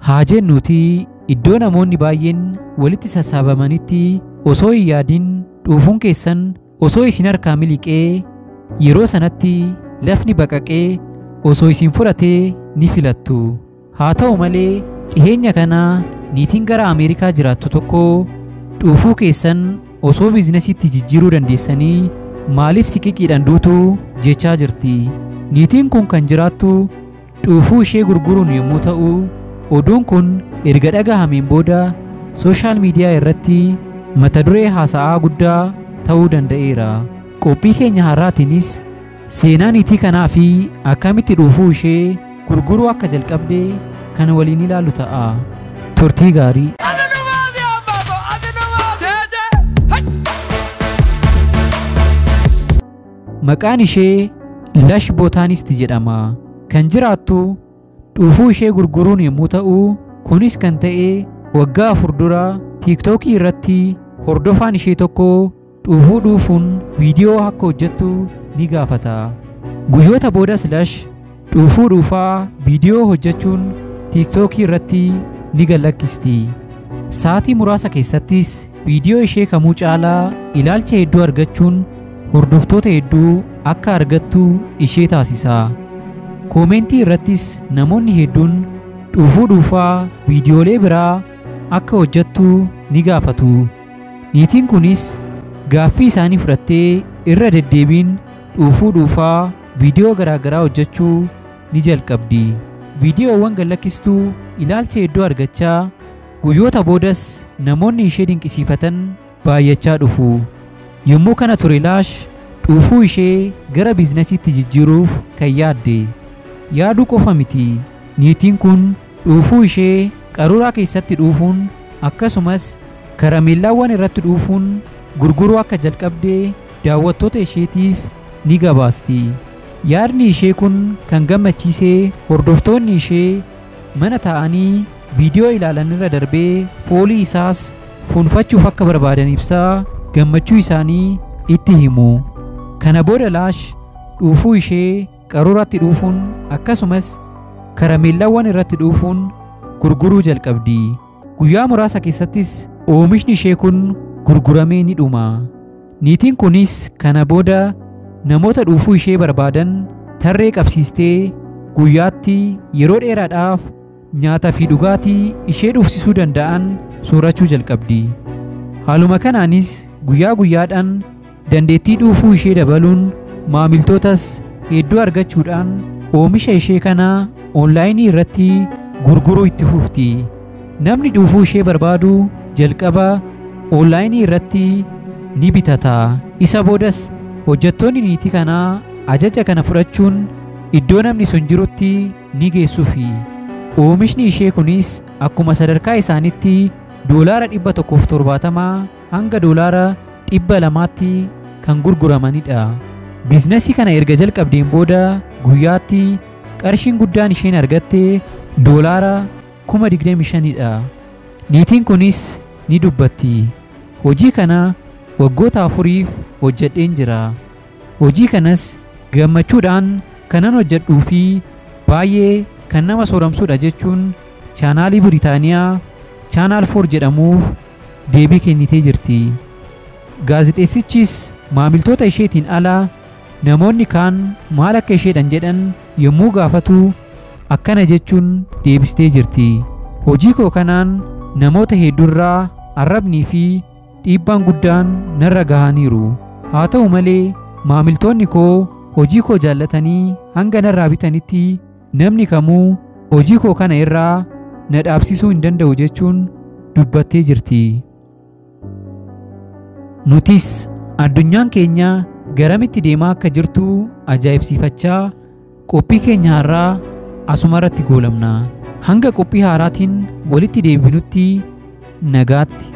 Haa jennuutii iddoo namoonni baay'een walitti sassaabamanitti osoo hin yaadin dhuufuun keessan osoo isin harkaa miliqee yeroo sanatti lafni baqaqee osoo isin fudhatee ni filattu. Haa ta'u malee dhiheenya kana niitiin gara Ameerikaa jiraattu tokko dhuufuu keessan osoo biizinasiitti jijjiiruu dandeessanii maaliif siqiqiidhaan duutu jechaa jirti. Niitiin kun kan jiraattu dhuufuu ishee gurguruun yommuu ta'u, oduun kun erga dhagahameen booda sooshaal miidiyaa irratti mata duree haasa'aa guddaa ta'uu danda'eera. Qophii keenya har'aatiinis seenaa niitii kanaa fi akkamitti dhuufuu ishee gurguruu akka jalqabde kan waliin ilaallu ta'a. Turtii gaarii. Maqaan ishee Lash Botaanist jedhama. Kan jiraattu dhuufuu ishee gurguruun yommuu ta'u, kunis kan ta'e waggaa 4 dura tiiktookii irratti hordofaan ishee tokko dhuufuu dhuufuun viidiyoo akka hojjettu ni gaafata. Guyyoota boodas Lash dhuufuu dhuufaa viidiyoo hojjechuun tiiktookii irratti ni gallakkisti. Sa'aatii muraasa keessattis viidiyoo ishee kamuu caalaa ilaalcha hedduu argachuun hordoftoota hedduu akka argattu ishee taasisa. Koomentii irrattis namoonni hedduun dhuufuu dhuufaa viidiyoolee biraa akka hojjettu ni gaafatu. Niitiin kunis gaaffii isaanii fudhattee irra deddeebiin dhuufuu dhuufaa viidiyoo garaagaraa hojjechuu ni jalqabdi. Viidiyoowwan gallakkistuu ilaalcha hedduu argachaa guyyoota boodas namoonni ishee dinqisiifatan baay'achaa dhufu. Yommuu kana ture Laash dhuufuu ishee gara biizinasiitti jijjiiruuf kan yaadde. Yaaduu qofa miti. Niitiin kun dhuufuu ishee qaruuraa keessatti dhuufuun akkasumas karameellaawwan irratti dhuufuun gurguruu akka jalqabde daawwattoota isheetiif ni gabaasti. Yaadni ishee kun kan gammachiise hordoftoonni ishee mana taa'anii viidiyoo ilaalan irra darbee foolii isaas fuunfachuuf akka barbaadan ibsaa gammachuu isaanii itti himu. Kana booda Laash dhuufuu ishee qaruuraatti dhuufuun akkasumas karameellaawwan irratti dhuufuun gurguruu jalqabdi. Guyyaa muraasa keessattis oomishni ishee kun gurguramee ni dhuma. Niitiin kunis kana booda namoota dhuufuu ishee barbaadan tarree qabsiistee guyyaatti yeroo dheeraadhaaf nyaataa fi dhugaatii ishee dhuufsisuu danda'an soorachuu jalqabdi. Haaluma kanaanis guyyaa guyyaadhaan dandeettii dhuufuu ishee dabaluun maamiltootas hedduu argachuudhaan oomisha ishee kana onlaayinii irratti gurguruu itti fufti. Namni dhuufuu ishee barbaadu jalqaba onlaayinii irratti ni bitata. Isa boodas hojjettoonni niitii kanaa ajaja kana fudhachuun iddoo namni sun jirutti ni geessuufi. Oomishni ishee kunis akkuma sadarkaa isaaniitti $170 hanga $200tti kan gurguramanidha. Biizinasii kana erga jalqabdeen booda guyyaatti qarshiin guddaan isheen argatte $25,000dha. Niitiin kunis ni dubbatti. Hojii kana waggoota 4 hojjedheen jira. Hojii kanas gammachuudhaan kanan hojjedhuu fi baay'ee kan nama sooramsuudha jechuun chaanaalii Biriitaaniyaa Chaanaal 4 jedhamuuf deebii kennitee jirti. Gaazexeessichis maamiltoota isheetiin ala namoonni kaan maal akka isheedhan jedhan yommuu gaafatu akkana jechuun deebistee jirti. Hojii koo kanaan namoota hedduurraa arrabnii fi dhiibbaan guddaan narra gahaniiru. Haa ta'u malee maamiltoonni koo hojii koo jaallatanii hanga narraa bitanitti namni kamuu hojii koo kana irraa na dhaabsisuu hin danda'u jechuun dubbattee jirti. Nutis addunyaan keenya garamitti deemaa akka jirtu ajaa'ibsiifachaa qophii keenya har'aa asuma irratti goolamna. Hanga qophii haaraatiin walitti deebinutti nagaatti.